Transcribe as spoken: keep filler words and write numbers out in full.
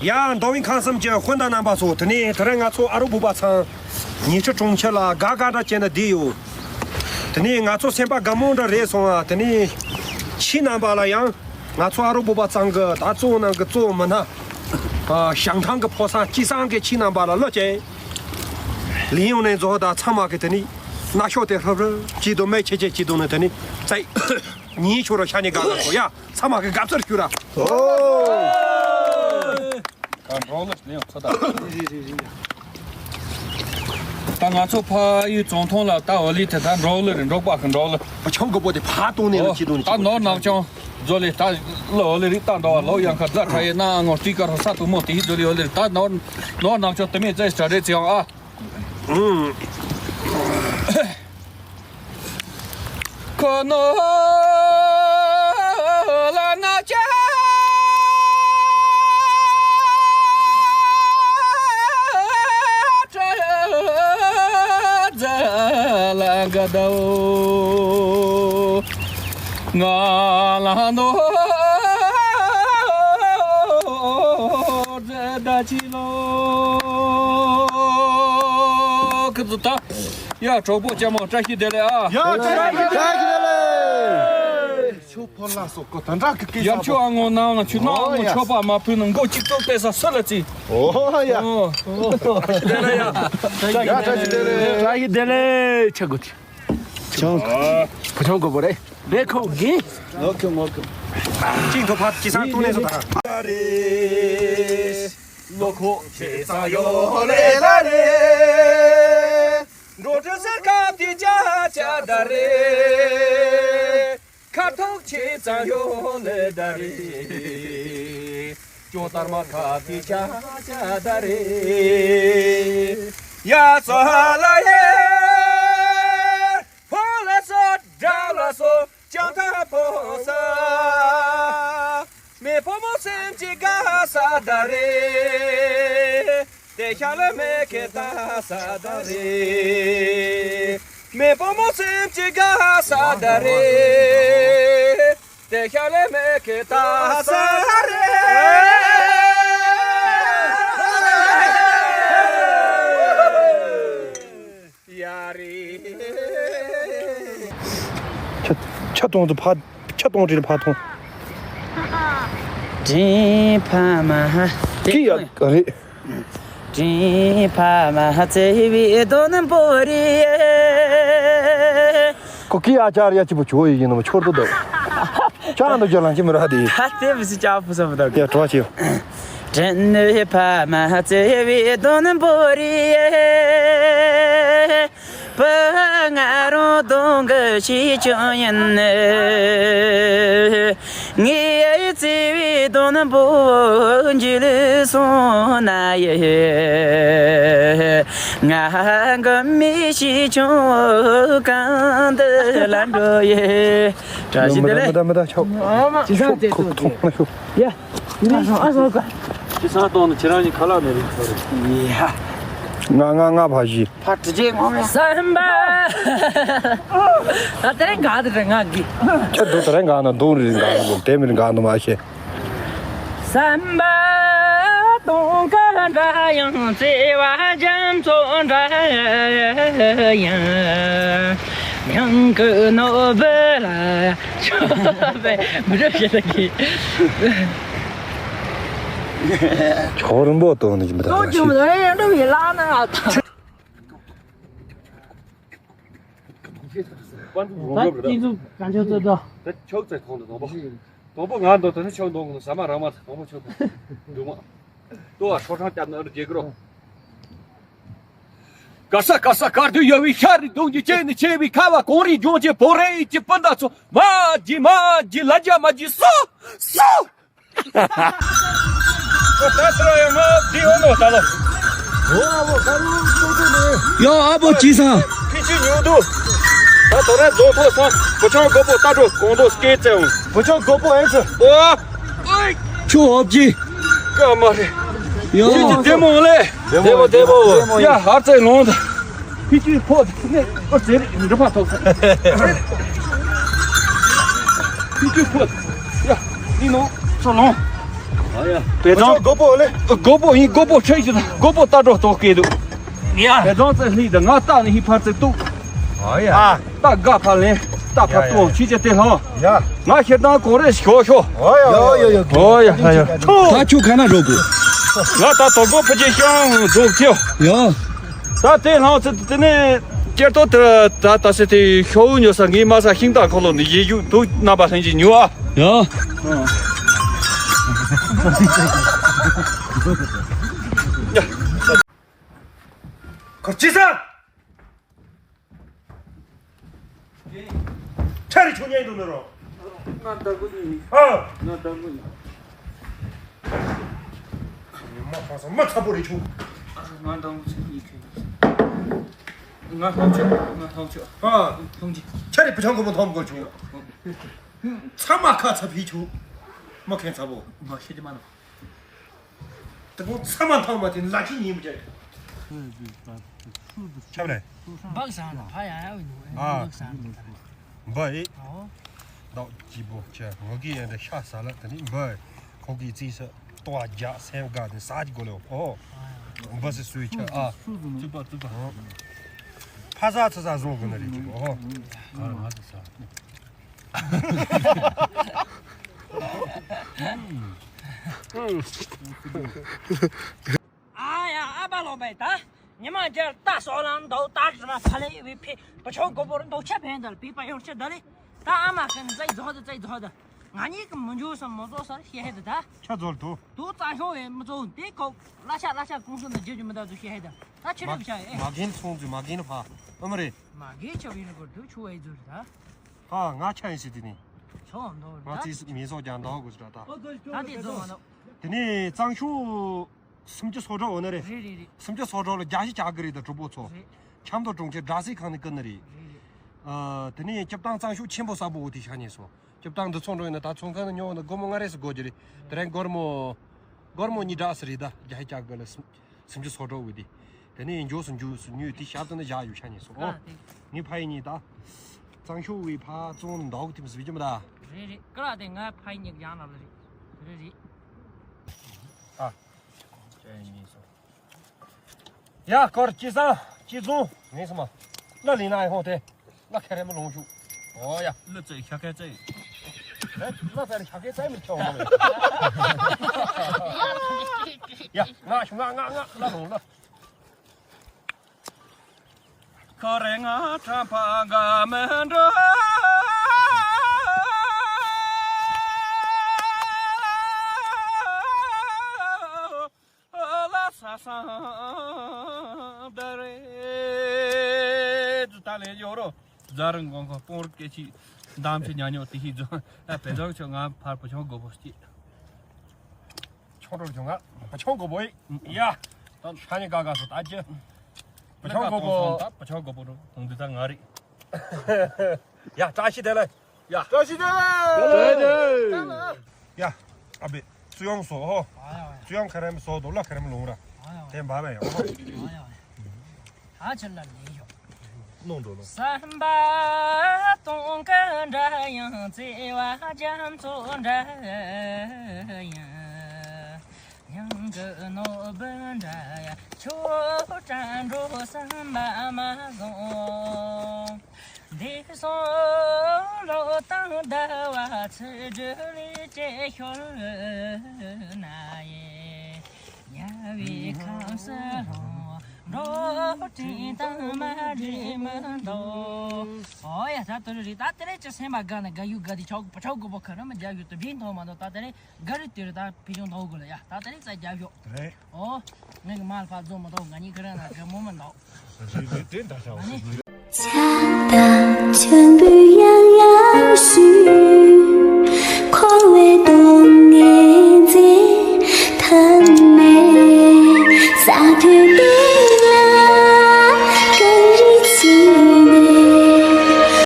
ཡ། མདོ་དབུས་ཁམས་གསུམ་གྱི་སྤུན་ཟླ་རྣམ་པ་ཚོ། དེ་ནས་དེ་རིང་ང་ཚོ་ཨ་རོ་བོད་པ་ཚང་ཉི་ཁྲི་གྲོང་ཁྱེར་ལ་དགའ་དགའ་འདྲ་བྱས་ནས་བསྡད་ཡོད། དེ་ནས་ང་ཚོ་སེམས་པ་དགའ་མོ་འདྲ་རེད་སོང་ཨ། དེ་ནས་ཁྱེད་རྣམ་པ་ལ་ཡང་ང་ཚོ་ཨ་རོ་བོད་པ་ཚང་གི་ད་གཙོ་བོ་ནང་གི་གཙོ་བོ་མི་སྣ། ཨ། ཞང་ཐང་གི་ཕོ་གསར་སྐྱིད་སང་གི་ཁྱེད་རྣམ་པ་ལ་བློ་ཅན། ལིའུ་ཡོང་ནས་རྫོགས་ད་ཚང་མ་གི་དེ་ནས་སྣ་ཤོག་དེ་ཧྲབ་ཧྲབ་བྱེད་དུ་མེད་ཆེ་ཆེ་བྱེད་དུ་ནས་དེ་ནས་ཙེ། ཉིན་ཆོ་ར་ཤ་ནི་ག་ལ་སོ་ཡ། ཚང་མ་གི་དགའ་ཚོར་ཞུ་ར། ཨོ། ད་འགྲོ་ལ་ལེན་ཚོ་ད། ད་ང་ཚོ་ཕ་ཡུལ་ཙོང་ཐོང་ལ་ད་འོ་ལི་དེ་ད་འགྲོ་ལ་རེད། འབྲོག་པ་གི་འགྲོ་ལ། ཨ། ཆང་གོ་པོ་དེ་ཕ་གཏོང་ནས་ལ་ཁྱི་དོན་ད་ནོར་ནག་ཆང་ཛོ་ལི་ད་ལོ་འོ་ལི་རི་ད་འདྲ་བ་ལོ་ཡང་ཁ་རྫ་ཁྲ་ཡེ་ན་ངོ་སྤྲི་ཀ་རོ་ས་དུ་མོ་དེ་ཧི་ཛོ་ལི་འོ་ལི་རི་ད་ནོར་ནོར་ནག་ཆང་དེ་མེད་ཙེ་ས་རེད་ཙེ་ཡང་ཨ། ཁོ་ནོ་ལ་ན་ཅ་ཏྲ་ཛ་ལ་ག་དོ་ང་ལ་ནོ་ཛ་ད་ཅི་ལོ་ཁི་ཙི་ད། ཡ། གྲོགས་པོ་ལྕམ་མོ་བཀྲ་ཤིས་བདེ་ལེགས་ཨ། ཡ། བཀྲ་ཤིས་བདེ་ལེགས། ཆོ་ཕོ་ལ་སོགས་གོ་ད་འདྲ་གི་སྐད་ཡབ་ཆུ་ཨ་ངོ་ནང་ལ་ཆུ་ནང་ངོ་ཆོ་པ་མ་ཕུལ་ན་མགོ་གཅིག་ཏོག་པས་ས་སུ་ལ་ཙི། ཨོ་ཡ། ཨོ། བཀྲ་ཤིས་བདེ་ལེགས་ཡ། ཡ། བཀྲ་ཤིས་བདེ་ལེགས། བཀྲ་ཤིས་བདེ་ལེགས་ཆ་གོ་ཆ། ཆང་། ཨ། བུ་ཆུང་གོ་བོ་རེད། རེད་ཁོ་གི། ངོ་ཁོ་ངོ་ཁོ། ཅིང་ཐོ་ཕ་ཅི་སང་ཏུ་ནས་སོ་ད། ལོ་ཁོ་ཆེ་ས་ཡོ་ལེ་ལ་རེ། འགྲོ་དྲི་སེར་ཁ་ཏི་ཅ་ཅ་ད་རེ། ཁ་ཐོག་ཆེ་ས་ཡོ་ལེ་ད་རེ། ཅོ་ཏར་མ་ཁ་ཏི་ཅ་ཅ་ད་རེ། ཡ་སོ་ལ་ཡེ། ཕོ་ལ་སོ་དགྲ་ལ་སོ། ཅང་ཐང་ཕོ་ས། མེ་ཕོ་མོ་སེམས་ཀྱི་དགའ་ས་ད་རེ། དེ་ཤ་ལ་མེ་ཁེ་ད་ས་ད་རེ། མེ་ཕོ་མོ་སེམས་ཀྱི་དགའ་ས་ད་རེ། དེ་ཤ་ལ་མེ་ཁེ་ད་ས་རེ། ཡ་རེ། ཆ་ཆ་གཏོང་དུ་ཕ་ཆ་གཏོང་དྲིན་ཕ་ཐོང་། དྲིན་ཕ་མ་ཧ། ཀི་ཡ་ག་རེད། དྲིན་ཕ་མ་ཧ་བརྩེ་བའི་དོན་པོ་རེད། ཁོ་ཀི་ཡ་ཅར་ཡ་གཅིག་པུ་ཆོ་ཡི་ཡིན་ནམ་ཆོར་དུ་འདུག་ཅང་འདུག་ཅང་ལང་གི་མི་ར་དེ། ད་དེ་མི་སྲིད་ཅག་ཕུ་སོ་མི་འདུག་ཡ་གྲོགས་ཆེ། དྲིན་ནི་ཕ་མ་བརྩེ་བའི་དོན་པོ་རེད། བུ་ང་རང་གདོང་གི་ཤེས་ཀྱང་ཡིན། ངའི་བརྩེ་བའི་དོན་པོ་འཇིག་སོང་ན་ཡི། ང་གི་མི་ཤེས་ཀྱང་གང་འདི་ལ་འགྲོ་ཡི། བཀྲ་ཤིས་བདེ་ལེགས། མི་ད་མི་ད་ཆོག་ཅི་སང་དེ་ཐོག་ཐོག་ན་ཤོག་ཡ། ཨ་སོ་ཨ་སོ་ཀ་ཅི་སང་གཏོང་ནི་ཁྱེད་རང་གཉིས་ཁ་ལག་ནས་རིག་ཐོར། ཡ། ང་ང་ང་ཕ་ཞི། ཕ་དྲི་རྗེས་ངོ་མ་སེམས་པ། ད་དེ་རིང་ག་དེ་རེད་ང་གི་ཁྱེད་དུ་དེ་རིང་ག་ན་འདུག་རིང་ག་ན་འདུག་དེ་མིན་ག་ན་མ་ཤེས། སེམས་པ་སྟོང་ཁ་འདྲ་ཡང་བརྩེ་བ་རྒྱ་མཚོ་འདྲ་ཡང་། ཡང་ཀུ་ནོ་བུ་ལ་ཆོ་བེ་མི་རབས་ཞེ་ད་གི་ཆོ་རིན་པོ་དོ་ནི་མི་ད་ཏོ་ཅུང་ལ་ཡང་འགྲོ་བའི་ལ་ན་ང་ད། ད་ཏི་ཙུ་གང་ཆོ་ཙོ་ཏོ། ད་ཆོག་ཙེ་ཁོང་དུ་དང་པོ། དང་པོ་ང་འདོད་དོ་ནི་ཆོག་འདོད་ཀུན་ཟ་མ་རང་མ་ཚ་དང་པོ་ཆོག་ཏུ་འདུག་མ། ཏོ་བ་ཧྲོ་ཧྲང་སྐྱབས་ན་ཨ་རུ་རྒྱལ་གི་རོ། ག་ས་ག་ས་གར་དུ་ཡོད་བའི་ཤ་རི་གདོང་གི་ཅན་ནི་ཆེ་བའི་ཁ་བ་གོང་རི་ལྗོངས་ཀྱི་བོད་རིགས་ཀྱི་སྤུན་ཟླ་ཚོ་མ་གྱི་མ་གྱི་ལ་རྒྱ་མ་གྱི་སོ་སོ། ད་ཚོ་ཡང་ང་འདི་འོ་ནོ་ད་ལོ། འོ་ཨ་བོ་ཀ་རུ་ཚོ་ཚོ་ནི། ཡང་ཨ་བོ་ཅི་ས། ཕི་ཅི་ཉུང་དུ། ད་དོ་རེ་རྫོང་ཐོག་སོང་བུ་ཆུང་མགོ་པོ་ལྟ་འགྲོ་གོང་དོ་སྐད་བཙན་འོང་། བུ་ཆུང་མགོ་པོ་ཨེ་ཚུ། འོ། ཆུ་འོབ་ཅི། ཀ་མ་རེ། ཡང་ཅི་ཅི་བདེ་མོ་ལེ། བདེ་མོ་བདེ་མོ། ཡ་ཧར་ཙེ་ལོང་ད། ཕི་ཅི་ཕོ་ནེ་ཨོ་ཙེ་རི་འདྲ་པ་ཐོག་ས། ཕི་ཅི་ཕོ། ཡ་འདི་ནོ་སོ་ལོང་། ཨ་ཡ། པེ་ཙང་། སྒོ་པོ་ལེ། སྒོ་པོ་ཡིན། སྒོ་པོ་ཁྲིད་ཀྱི། སྒོ་པོ་ལྟ་འགྲོ་ལྟོགས་སྐད་འདུག་ཡ། པེ་ཙང་ཙེ་ལི་ད་ང་ལྟ་ནི་ཧི་ཕར་ཙེ་ཏུ། ཨ་ཡ། ཨ། ལྟ་དགའ་ཕར་ལེན། ལྟ་ཕར་ཡ་ཡ། ཏོ་ཁྱི་ཅེ་ཏེ་ལྷང་། ཡ། ང་ཤེར་དང་གོ་རེ་ཤོ་ཤོ། ཨོ་ཡ་ཡ་ཡ། ཨོ་ཡ་ཡ་ཡ། ད་ཁྱོད་ག་ན་འགྲོ་དགོས། ང་ད་དོ་གོ་ཕ་ཅེ་ཤང་འགྲོ་ཐེའོ། ཡ། ད་དེ་ལྷང་ཙེ་དེ་ནས་ཀྱེར་ཏོ་དེ་ད་ད་སེ་དེ་ཤོ་བུ་ཉོ་ས་ངའི་མ་ས་ཤིང་རྟ་འཁོར་ལོ་ནི་ཡེ་ཡུ་དུ་རྣམ་པ་ལྷན་ཅིག་ཉོ་ཨ། ཡ། ཁར་ཅི་ས། ཆ་རེ་ཆུང་ཉན་འདུག་ནི་རོ། ང་ཟླ་དགུ་ཡིན། ཨ། ང་ཟླ་དགུ་ཡིན། ཉི་མ་ཁ་སང་མ་ཚ་པོ་རེ་ཆུང་། ང་ཟླ་དགུ་ཚེ་གཉིས་ཁེལ། ང་ལྷོང་ཆོག་ང་ལྷོང་ཆོག་ཨ། ལྷོང་ཅི། ཆ་རེ་བུ་ཆུང་གོ་མོ་མཐོང་གོ་ཆུང་། ཚ་མ་ཁ་ཚ་ཕི་ཆུང་། མ་ཁན་ཚ་པོ། མ་ཤི་དེ་མ་ནོ། དེ་ཁོང་ཚང་མ་ཐང་མ་དེ་ལ་ཁྱི་ཉིན་མོ་ཅན། ཁྱབ་རེད། འབག་སང་ལ་ཕ་ཡ་ཡ་བའི་ནུ། ཨ། འབག་སང་ལ་འབག་ཨེ། ཨོ། ལྡོག་སྐྱིད་པོ་ཆེ། ངོ་གི་ཡན་དེ་ཤ་ཟ་ལ་དེ་ནི་འབག་ཁོ་གི་རྩིས་སུ་ལྟོ་བ་རྒྱག་སེམས་དགའ་དེ་ཟ་གི་གོ་ལེ། ཨོ། འབག་སི་སུའི་ཆ་ཨ། ཙུ་པ་ཙུ་པ། ཕ་ཟ་ཚ་ཟ་བཟོ་དགོས་ན་རེད་ཅིག་ཨོ། ང་ང་ཟ་ཟ། ཨ་ཡ་ཨ་པ་ལོ་པའི་ད། ཉི་མ་རྒྱལ་རྟ་སོགས་ལང་འདུག་རྟ་དྲི་མ་ཕ་ལེ་བའི་ཕི་བུ་ཆུང་གོ་བོར་འདུག་ཆ་ཕན་དལ་པི་པ་ཡོང་ཆ་ད་ལེ། ད་ཨ་མ་ཁན་ཙའི་རྫོགས་ད་ཙའི་རྫོགས་ད། ང་གཉིས་ཀྱི་མི་འཇུ་སམ་མོ་ཙོ་སར་ཤེས་ཧེ་ད་ད། ཆ་རྫོགས་འདུག་དུ་རྩ་ཤོ་བའི་མི་ཙོ་དེ་ཁོ་ལ་ཤ་ལ་ཤ་ཀུང་སུ་ན་རྒྱུ་རྒྱུ་མི་ད་དུ་ཤེས་ཧེ་ད། ད་ཆི་རེད་བྱ་ཨེ། མ་རྒན་ཚོང་ཚོས་མ་རྒན་ཕ་ཨ་མ་རེད། མ་རྒན་ཆ་བའི་ནི་གོ་དུ་ཆུ་བའི་ཛུ་རེད་ད། ཧ་ང་ཆ་ཡིན་ཟེར་དེ་ནི། ཆོག་འདུག་ང་རེད་ད། ཙིས་མི་སོགས་ཀྱང་འདུག་དགོས་ཟེར་ད། ད་དེ་རྫོགས་མ་འདུག་དེ་ནི་གཙང་ཤུ། སུམ་ཅུ་སོ་དྲུག་འོ་ན་རེད། རེད་རེད་རེད། སུམ་ཅུ་སོ་དྲུག་ལ་རྒྱ་ཞིག་རྒྱག་གི་རེད་ད་གྲོགས་པོ་ཚོ། རེད། ཆབ་མདོ་གྲོང་ཁྱེར་སྦྲ་སིའི་ཁང་ནས་ཀུན་ནི་རེད། རེད་རེད། ཨ། དེ་ནས་སྐྱིད་ཐང་གཙང་ཤུ་ཆེན་པོ་གསར་པོ་འོ་དེ་ཤ་ཉེ་སོ། སྐྱིད་ཐང་འདི་ཚོང་འགྲོ་ཡིན་ན་ད་ཚོང་ཁང་ནས་ཉོ་ན་སྒོར་མོ་ལྔ་རེ་སུ་དགོས་ཀྱི་རེད། དེ་རིང་སྒོར་མོ། སྒོར་མོ་གཉིས་གྲགས་སུ་རེད་ད་རྒྱ་ཞིག་རྒྱག་གི་ལ་སུམ། སུམ་ཅུ་སོ་དྲུག་འོ་དེ། དེ་ནས་འཇོག་སུ་འཇུ་སུ་ཉོས་དེ་ཞབས་ཏུ་ནས་བཞག་ཡོད་ཤ་ཉེ་སོ། ཨ་དེ། ངའི་ཕ་ཡི་གཉིས་ད། གཙང་ཤུ་བའི་ཕ་བཙོང་འདུག་དེ་མི་སུ་བི་ཅི་མི་ད། རེད་རེད་ཀ་ལ་དེ་ང་ཕ་ཡི་གཉིས་ཡང་ལ་ལ་རེད། རེད་རེད། ཨ། ཡ་སྐོར་ཅི་སང་ཅི་བཟུང་ངས་སྨ། ལ་ལི་ན་ཡི་ཧོ་དེ། ལ་ཁེ་རེ་མི་ལོང་ཤུ། ཨོ་ཡ། ལ་ཙེ་ཤ་ཁེ་ཙེ། ལ་ཙེ་ཤ་ཁེ་ཙེ་མི་ཆོག་མོ། ཡ་ང་ཤུ་ང་ང་ང་ལ་ལོང་ལ། ཁོ་རེ་ང་ཁྲམ་པ་འགའ་མི་འགྲོ། ལ་ས་སང་ད་རེད། ད་ལས་ཡོ་རོ། རྫ་རི་འགོང་ཁ་སྤོང་རུ་སྐད་ཆི། འདམ་ཆི་ཉ་ཉོ་དེ་ཤི་རྫོང་། ད་བེ་རྫོང་ཆོ་ང་ཕར་བུ་ཆུང་གོ་བོ་སྐྱེས། ཆུང་རོ་ཆུང་ང་བུ་ཆུང་གོ་བོ་ཡི། ཡ། ད་ཧྲ་ཉི་ག་ག་སོ་ད་ཅི། བུ་ཆུང་གོ་བོ། ད་བུ་ཆུང་གོ་བོ་རུ་དུང་དུ་ད་ང་རི། ཡ་བཀྲ་ཤིས་བདེ་ལེགས། ཡ། བཀྲ་ཤིས་བདེ་ལེགས། ཡ། ཨ་བེ། སུ་ཡོང་སོ་ཧོ། སུ་ཡོང་ཁ་རེམ་སོ་དོ་ལ་ཁ་རེམ་ལོང་ར། དེ་འབའ་བས་ཡོང་ཧོ། ཨ་ཆེར་ལ་ལེན་ཤོག་ནོང་འགྲོ་ལོ། བསམ་པ་སྟོང་གི་འདྲ་ཡང་བརྩེ་བ་རྒྱ་མཚོ་འདྲ་ཡང་། ཡང་གི་ནོར་བུ་འདྲ་ཡང་ཆོས་དྲན་འགྲོ་བསམ་པ་མ་བཟུང་། འདས་སོང་ལོ་དང་ཟླ་བ་ཚེ་སྒྲིབ་ལས་བཅད་ཤོར་ན་ཡང་། དམྱལ་བའི་ཁམས་སུ་ལྷུང་འགྲོ་དྲན་དང་མ་འདྲེས་མི་འདུག་ཨོ་ཡ་ད་དེ་རེད་ད་དེ་རེད་ཅི་སེམས་པ་དགའ་ན་དགའ་ཡུལ་དགའ་དེ་ཆོག་པ་ཆོག་དགོས་པ་ཁ་ར་མི་རྒྱག་ཡུལ་དུ་བྲིས་མཐོང་མ་འདུག་ད་དེ་རེད་དགའ་རེད་དེ་རེད་ད་ཕི་ཆུང་མཐོང་དགོས་ལ་ཡ་ད་དེ་རེད་རྩ་རྒྱག་ཤོག་རེད། ཨོ། ངས་ཀྱི་མ་ལ་ཕར་རྫོགས་མ་གཏོགས་ང་གཉིས་ཁ་ར་ན་དགའ་མོ་མི་འདུག་རེད་རེད་དེ་འདྲ་ཤག་ཨ་ནི། ཆགས་དང་མཆོད་འབུལ་ཡང་ཡང་ཞུ།